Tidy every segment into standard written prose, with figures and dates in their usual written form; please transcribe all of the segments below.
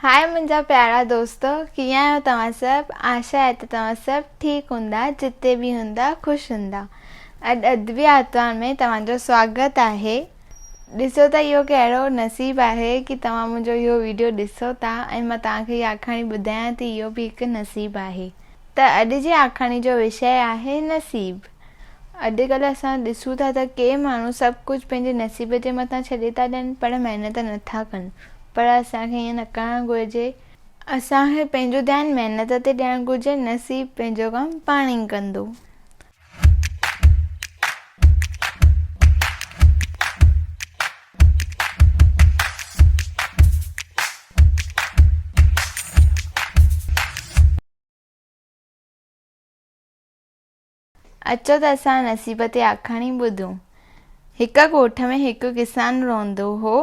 High منهنجا پيارا دوستو ڪيئن آهيو توهان سڀ آشا آهي ته توهان سڀ ٺيڪ هوندا جتي به هوندا خوش هوندا اڄ ادبي آتوار ۾ توهان جو سواگت آهي ڏسو ته اهو ڪهڙو نصيب آهي ڪي توهان منهنجو اهو ويڊيو ڏسو ٿا ۽ مان توهان کي اها آکاڻي ٻڌايان ٿي اهو به هڪ نصيب آهي ته اڄ جي آکاڻي جو وشيه آهي نصيب اڄڪلهه اسان ڏسون ٿا ته ڪي ماڻهو سڀ ڪجهه پنهنجي نصيب جي مٿان ڇڏي ٿا ڏين پر محنت نٿا ڪن پر اسان کي ائين نه ڪرڻ گهرجي. اسان کي پنهنجو ڌيان محنت تي ڏيڻ گهرجي نصيب پنهنجو ڪم پاڻ ئي ڪندو. اچو ته اسان نصيب تي آکاڻي ٻڌون. هڪ ڳوٺ ۾ هڪ ڪسان رهندو هو.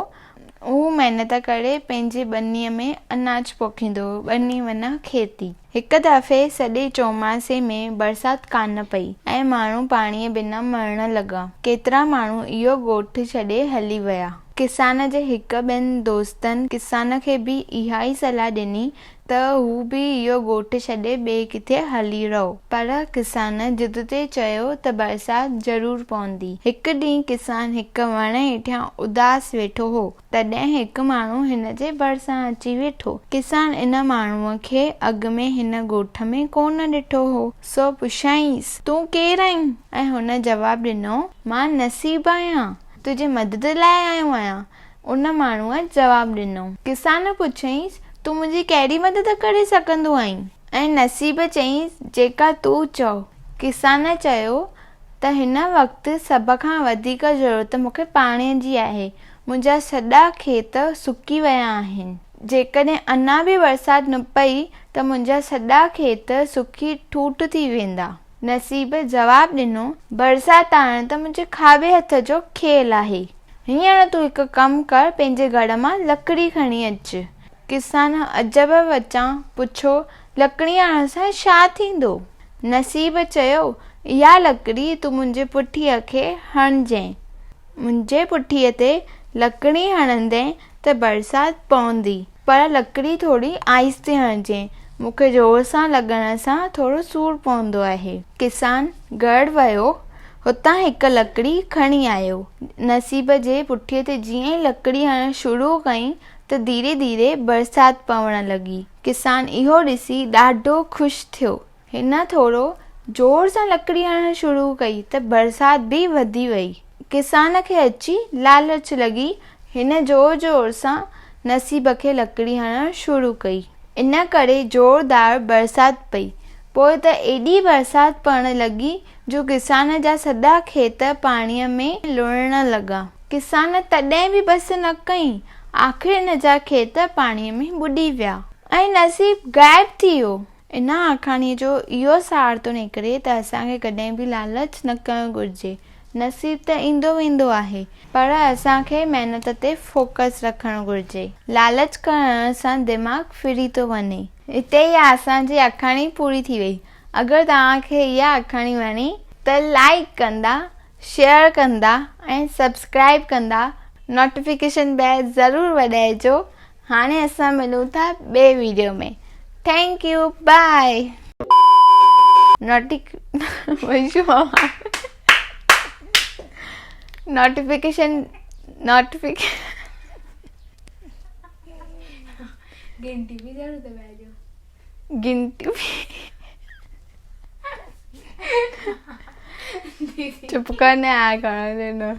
هو محنت ڪري پنهنجي ٻنيء ۾ اناج پوکيندو هو. ٻني معنيٰ کيتي. هڪ دفعي سڄي چوماسي ۾ برسات ڪانه پئي ۽ ماڻهو پاڻيء بنا مرڻ لڳا. ڪيترا ماڻهو اهو ڳوٺ ڇڏي هلي ويا. ڪسان جي هڪ ٻن دوستن ڪسان کي به اها ئي صلاح ڏني ته هو به اهو ڳوٺ ڇڏي ٻئي ڪٿي هلي رهو. پر ڪسان ضد تي چيو ته برسات ضرور پوندي. هڪ ڏينهن ڪسان هڪ وڻ هيٺيان اداس ويٺو هو. تڏهن هڪ ماڻهو هن جي ڀرسان اچي ويٺو. ڪسان ان ماڻهوء کي اڳ ۾ هن ڳوٺ ۾ ڪونه ڏٺو هو. سو پڇيائينس، تون ڪير آهين؟ ۽ هن جواب ڏنو، مان نصيب آهيان. تنهنجي مدد لاء آيو آهيان. ان ماڻهوء جواب ڏنو. ڪسان پڇيائينس، تون منهنجي ڪهڙي مدد ڪري سگهندو آهين؟ ۽ نصيب چيائينس، جيڪا تون چئو. ڪسان چيو ته هن وقت سڀ کان وڌيڪ ضرورت مون کي پاڻيء جي آهي. منهنجا سڄا کيت سڪي ويا آهن. جيڪڏهن اڃا به برسات نه پئي ته منهنجا سڄا کيت سڪي ٺوٺ ٿي ويندا. نصيب جواب ڏنو، برسات آڻڻ ته منهنجي کاٻي هٿ جو کيل آهي. هينئر تون هڪ ڪم ڪر، پنهنجي گهر مان لڪڙي کڻي اچ. ڪسان عجب وچان پڇيو، لڪڙي آڻڻ سان ڇا ٿيندو؟ نصيب چيو، اها لڪڙي تون منهنجي پٺيء کي هڻجين. منهنجي پٺيء تي لڪڙي هڻندين ته برسات پوندي. پر لڪڙي ٿوري آهستي هڻجين، مون کي زور سان لڳڻ سان ٿورو سور پوندو آهي. ڪسان گهر ويو، هتان هڪ لڪڙي کڻي آيو. نصيب جي پٺيء تي جيئن ئي لڪڙي هڻڻ شروع ڪئي ته ڌيري ڌيري برسات پوڻ لڳي. ڪسان اهو ڏسي ڏاڍو خوش ٿيو. هن ٿورو زور سان لڪڙي هڻڻ شروع ڪئي ته برسات به وڌي وئي. ڪسان کي اچي لالچ لڳي. هن زور زور سان نصيب کي لڪڙي هڻڻ شروع ڪئي. ان ڪري زوردار برسات پئي. پوء ته ايڏي برسات پوڻ لڳي جو ڪسان جا سڄا کيت پاڻيء ۾ لڙهڻ لڳا. ڪسان تڏهن به بس نه ڪئي. آخر هن جا کيت پاڻيء ۾ ٻڏي ويا ۽ نصيب غائب ٿي ويو. ان آکاڻيء جو اهو سار ٿو نڪري ته اسان کي ڪڏهن به لالچ نه ڪرڻ گهرجي. نصيب ته ايندو ويندو آهي، پر اسان کي محنت تي فوڪس رکڻ گهرجي. لالچ ڪرڻ سان دماغ ڦري ٿو وڃي. هتي اها اسان جي آکاڻي پوري ٿي وئي. اگر توهان کي اها آکاڻي وڻي ته لائيڪ ڪندا، شيئر ڪندا ۽ سبسڪرائيب ڪندا. نوٽيفڪيشن بيل ضرور وڄائجو. هاڻي اسان ملون ٿا ٻئي video ۾ thank you by. Notification notification گهنٽي به ضرور دٻائجو. گهنٽي چپ ڪر نه يار گهڻو ڏنو.